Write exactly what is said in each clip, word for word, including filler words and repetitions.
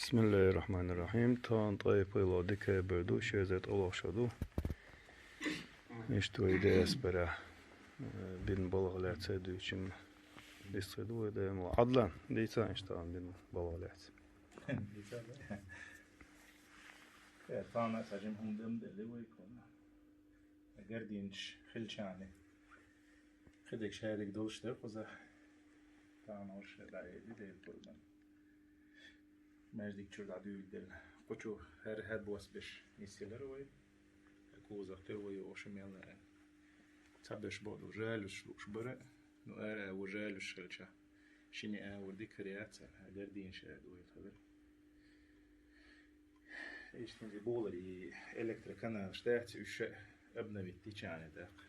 بسم الله الرحمن الرحيم. Тахана ткъе пхиъ декабрь ду, ши эзар ткъе ворхӀ шу ду. Иштта вай диаспора, э, бина балха лаьцна дуьйцу. Дистхи ду вай даим. Ӏадлан, дийца иштта бина балха лаьцна. Дийца, да? Э, тахана цхьа жима хӀума дан делли вай кхунна. Гардинаш хилча, кхидерг шадерг долуш дара кхузахь. Тахана хӀорш дӀаелира Делан къинхетамца. Маьждиг чуьра дӀадуьйладелла. Кху чу хӀара хӀара бос беш нисъелира вай. Кузах тера вай оша мел а. Цхьаберш боху жа луш лууш бара. Ну, ара а ву жа луш хилча. Шина а ву дика яц, гардинаш а дуйла хилира. Иштта и болар, и электроканалаш дац, уьш обновить дича даккха.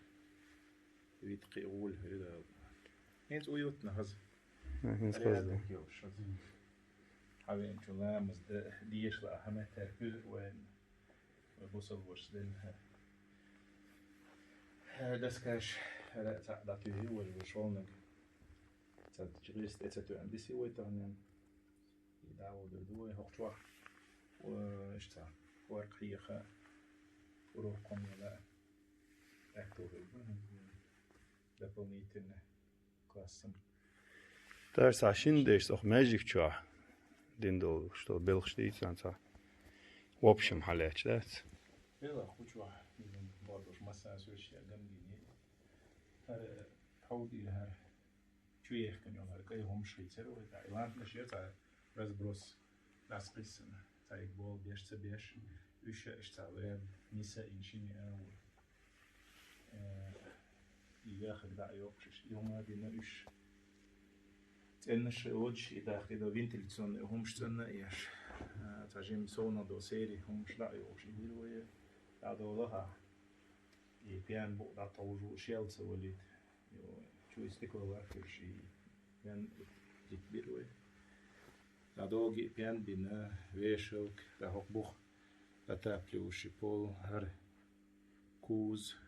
Вит кхин гӀула хӀуьрда. ХӀинца уютно хаза. А, хӀинца хаза. Порядок йолуш хаза. Хьавеанчу ламаз де-, дешла а хӀама тера куьза вайн. Вай бусалба вашас делла. Хьа, доскаш, хьара цхьаъ дӀатуьйхира вай, вай шолниг. Цхьа чу гӀирс тӀе ца тоьъна диси вай тахана. И дӀа вогӀур ду вай хӀокху чохь. Ва, иштта, хӀоркхьеха, урок кхунна яла, аьтту хир бу, дополнительно классам. Тара схьа шина деш цхьа маьждиг чохь дина долу, что белхаш дийцан цхьа. В общем, хьалаьцча дац. Белхаш кху чохь, дина, бордуш массан суьрш я гамгине. ХӀара, хьовдийла хӀара. Чу ехкина йолу хӀара кӀайн хӀумаш хийцира вай, тӀаккха и лампаш яра цхьа разброс дӀасакхиссина, цхьа и болу беш ца беш, уьш а иштта цхьа ваьлла, ниса ин шина а ву. Э, и яхаг дӀа а йоккхуш, и хӀума а дина уьш. ЦӀеннаш а йоцуш, и даккха и до вентиляционный хӀумаш цӀанна а еш. Э, цхьа жимма совна до сери хӀумаш дӀа а йоккхуш, и дира вай, дӀа а долахьа. И пен букъ дӀатовжу шел ца валийта. Йо, чу и стекло лархуьлуш и пен дика бира вай. ДӀадогӀу и пен бина, вешалка, дӀа хӀокху бух, отапливающий пол, хӀара кузов,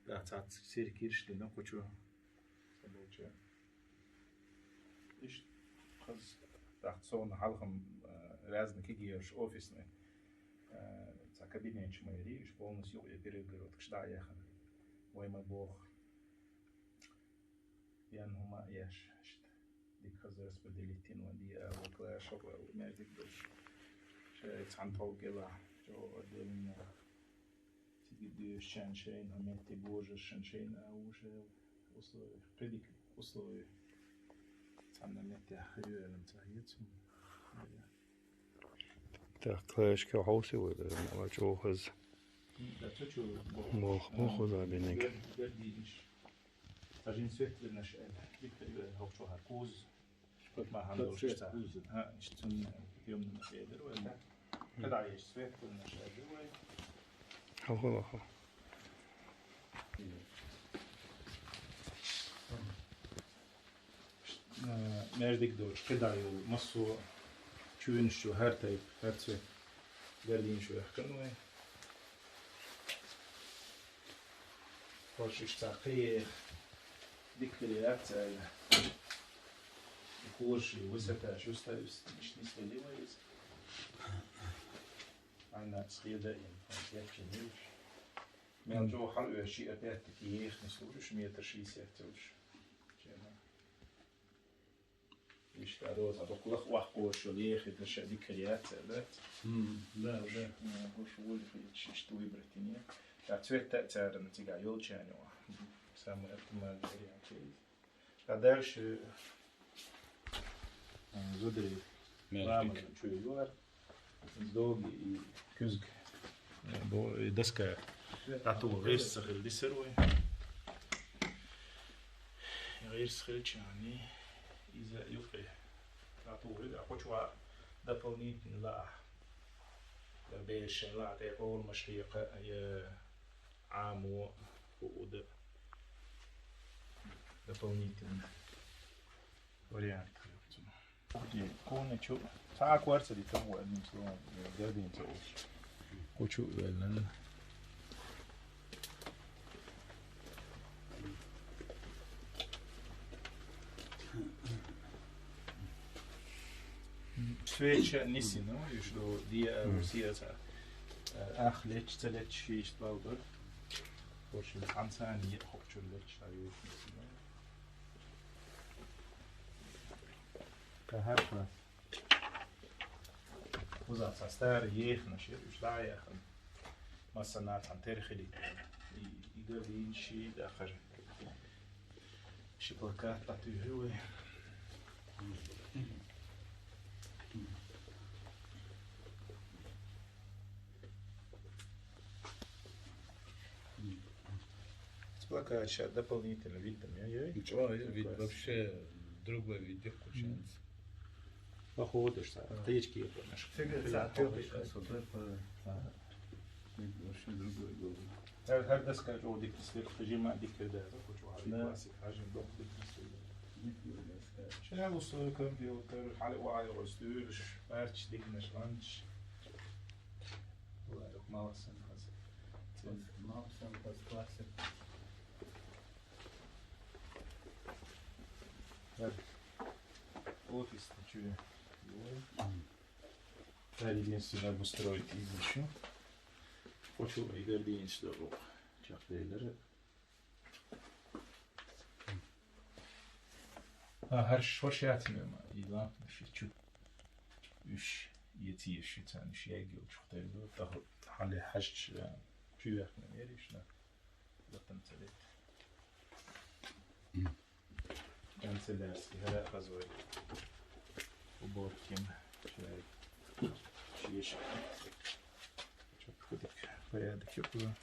дӀа цхьацца сиркирш дина кху чу. Ца болча. Иштта хаза тӀаккха совна хьалхам, а, разный кегийраш офисный, а, цхьа кабинеташ ма ярий, уьш полностью юкъе перегородкаш дӀа а яхана. Вай ма боху. Пен хӀума а еш, иштта. Дика хаза распределить йина вайн, диъ а ву класс, шо а ву маьждиг долуш. Шайн цхьана тхов кӀелахь, чӀогӀа отдельно. Цига доьшучарна шайна метте, божаршна шайна а ву шайн условия, кхидика условия. Цхьана метте хир ю аьлла ца хета суна. Так, клавишка хьовсий вай, да, ма чӀогӀа хаза. Да, цу чу боху. Боху, боху, да, биниг. Гар-, гардинаш. Цхьа жин свет вирнаш аьлла. Дика хир ю аьлла, хӀокху чохь кузов. Ма хьан долуш цхьа. Кузов. А, иштта цунна приёмный ма хедар вай, да? КхидӀа еш свет вирнаш аьлла вай. Хьо-хьо-хьо. Э, маьждиг доцуш кхидӀа йолу массо а чуьнаш чу хӀара тайпа, хӀара цвет гардинаш вехкан вай. ХӀорш иштта кхин дика хир яц аьлла. И кожаш, и высота, чувствуется, иштта нисвелли вай иза. Ай, нацахь хеда ин, кепча нилуш. Мел чӀогӀа хьалаоьшучи, опять-таки, еха нислуш, метр шестьдесят йолуш. Чена. Иштта а доза, дукха лаха ваккхуш йолу ехи даша дика яц, да? М, да, да. М, хӀуш вули хилча, иштта выбрать йина. Ша цвет а царна цигахь йолчарна. Самый оптимальный вариант ю иза. А дальше, э, зударий, мягкий, ламаза чу юар. ДогӀу и куьзга, э, бо-, и доска дӀатухур гӀирс ца хилла дисар вай. ГӀирс хилча, иза юкъе дӀатухур, а кху чу а дополнительно лаахь. Я бераш шайн лаахь тӀе къовламаш хьекха, я Ӏамо, хӀу уда. Дополнительно вариант. Окей, кхунна чу цхьа а кхор ца дитар ву, одним словом, гардин ца уьш. Кху чу а ваьлла. Свеча нисина, уж ду диа Мгм. Русия ца. Ах леч, ца леч, шиш балбар. Хошин цанцани, хопчур леч, а юж нисина. Кахапа. Уза ца стар ехна шир, уж да яхан. Масана цан терхили. И, и гавин ши дахар. Ши плакат татуировый. Плакат ща дополнительно видно, я, я? Чё, я вид вообще другой вид, я кученец. Походишь, да? Ага. Птички, я помню. Фига, ца, ты, ты, ты, ты, ты, ты. Ага. Вид вообще другой был. Гьар, гьар доска чӀогӀа дикни сверху тажима диккар дара, хучу гьари Да. Классик, хӀяжин дохъу дикни сверху. Дикни доска. Шайла усули компьютер, хӀяли вай гӀуз дуьлш, барч дикнаш ланч. Вай, маласан хаз. Маласан хаз классик. Так. Офис чё? Гьари место надо устроить из ещё. Хучу игар динч дору. Чахтейлер. А, гьар шваш яцмема, и лампа ши чу. Уж, еци ши цан, уж ягил чухтейлер. Таху, хали хаш, э, чу яхна меришна. Ватан цалет. Канцелярский, гьара хазой. Уборкин, чай. Шиш. Чё-то кудик порядок я было.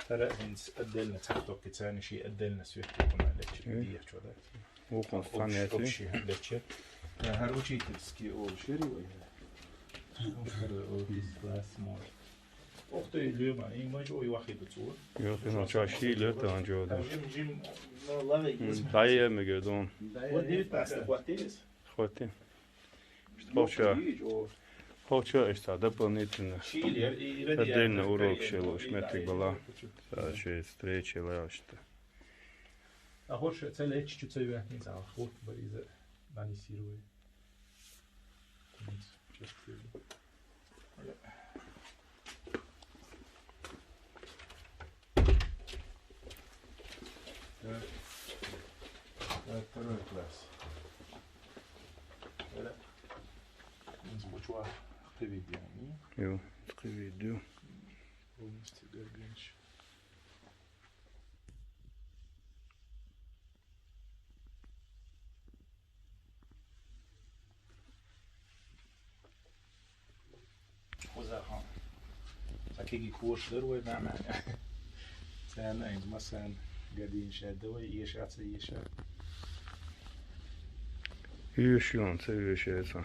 Тара инс отдельно цахток кицани ши отдельно свет куна лечи Э? Дия чё да. Вукон Общ-, станете. Общий лечи. Да, гьар учительский ол шери вай. Гьар офис класс мой. Ох ты, Лёма, и мы же, ой, вахи тут вот. Ё, ты ну чё, ши лет он чё, да. Жим, жим, ну, ладно, М, есть. Дай я мегедон. Вот девятнадцать хватились. Хватит. Ох чё. Ох чё, это дополнительно. Ши лет, и, и ради Отдельно этого урок такая, шел, ну, уж и метрик да, была. И Да, ещё встреча была, что. А хочешь, цель чуть-чуть цель, не знаю, вот, Борис, нанесировали. Сейчас. Да. Да, второй класс. Да. Нц бучва хъивидиани. Ё, хъивидиу. Полностью горбинч. Хузахан. Сакиги курс дыр вай намана. Цена инз масан гадин шеда вай, еша ца еша. Юш ён, ца юш яца.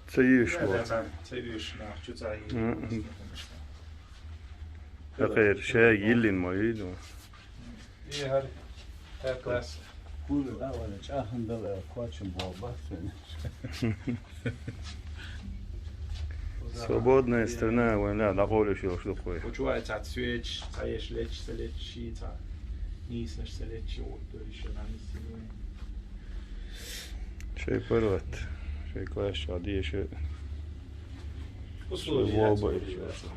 Ца юш вот. Ца юш нах, чу ца Мгм. Ахир, шея йиллин ма юйду. Ихар, так класс. Кулу да вала, чахан дал, э, квачим болба, сен. Свободная страна, война, да, поле шо, что такое. Учуай, ца цвеч, ца еш леч, ца леч, ши, ца нис, наш ца леч, вот, то ещё на нис. Шей парват, шей класс, шо, а дие шо. Условия Шо, воба отсутствуют, ещё.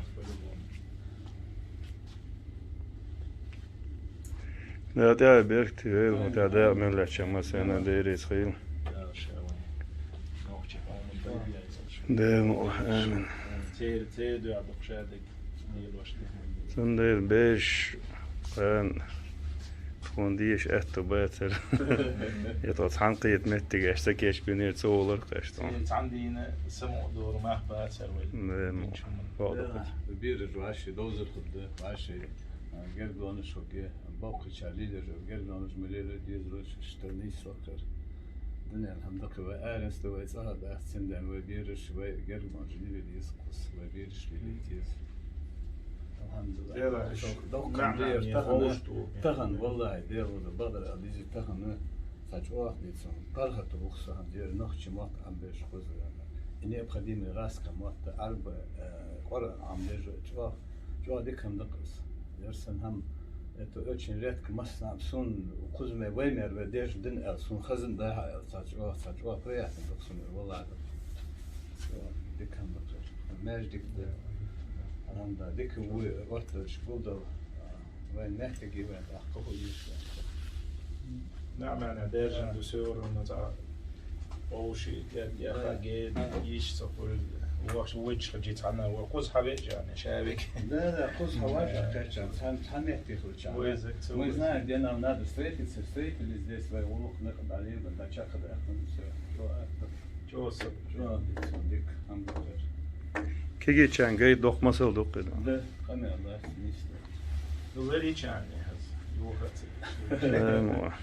Да, тя берг ти вел, тя да меллача масена дерис хил. Да, шо, вай. Нохча, по-моему, да. Да, ну, амин. Цер, цер, да, духшадык. Сандер беш, ан, хун диеш атто бацар. Я тот ханкиет меттиг, аш сакеш бинер цолар каштон. Цан дина само дор мах бацар вай. Да, ну, Бир ваши дозыр худда, ваши, а, герглоныш худда, боккача лидер, герглоныш милелер дизрос, штаны сокар. Дунен хам дакы вай аренсты вай цаха да, ценден вай бириш, вай герглоныш лили дис кус, вай бириш лили дис. Алхамдулилла. Дела, Док-, док-, нахам дер, дер, тахан, тахан, валлахи, дер, валлахи, бадр, а, дизи тахан, сач оах дицун. Пархату ухсахан, дер, нохчи мак, ам беш хузрана. И необходимый раска мак, арба, э, Къуръан ам беш, чуах, чуах дик хам дакыс. Дер сан хам, Это очень редко, массанхьа сона кхузмай вай мер вай деш дин аьл, сона хазна да хьа аьл, цхьа чӀоагӀа, цхьа чӀоагӀа приятно да сона, валлахӀи. Чо, дика хӀама да кхы. Маьждиг да. Хьарам да, дика вуй, отталуш гулдал, вайн мехкиги вайн тӀаккха хӀу йиш вайн. Нормально, держим, всё равно, цхьа овши, я, я, Да. хаге, Да. йиш ца хуй, ваш вуч хажи цхьана, ва кхуз хьаве жане, шавик. Да, да, кхуз хьаве Да. жа, качан, цхьан, цхьан мехки хулчан. Вай зак ца Мы вай. знаем, где нам надо встретиться, встретились здесь, вай улух накъ далил, да, чакъ да, всё. Чо, а, Чо са? чо, дик, дик, хьамдулилла. Кеги чан гай дохмасал дукъ да. Да, къамаьл, да, нисда. Ну, вери чан, я, юхац. Э, мо.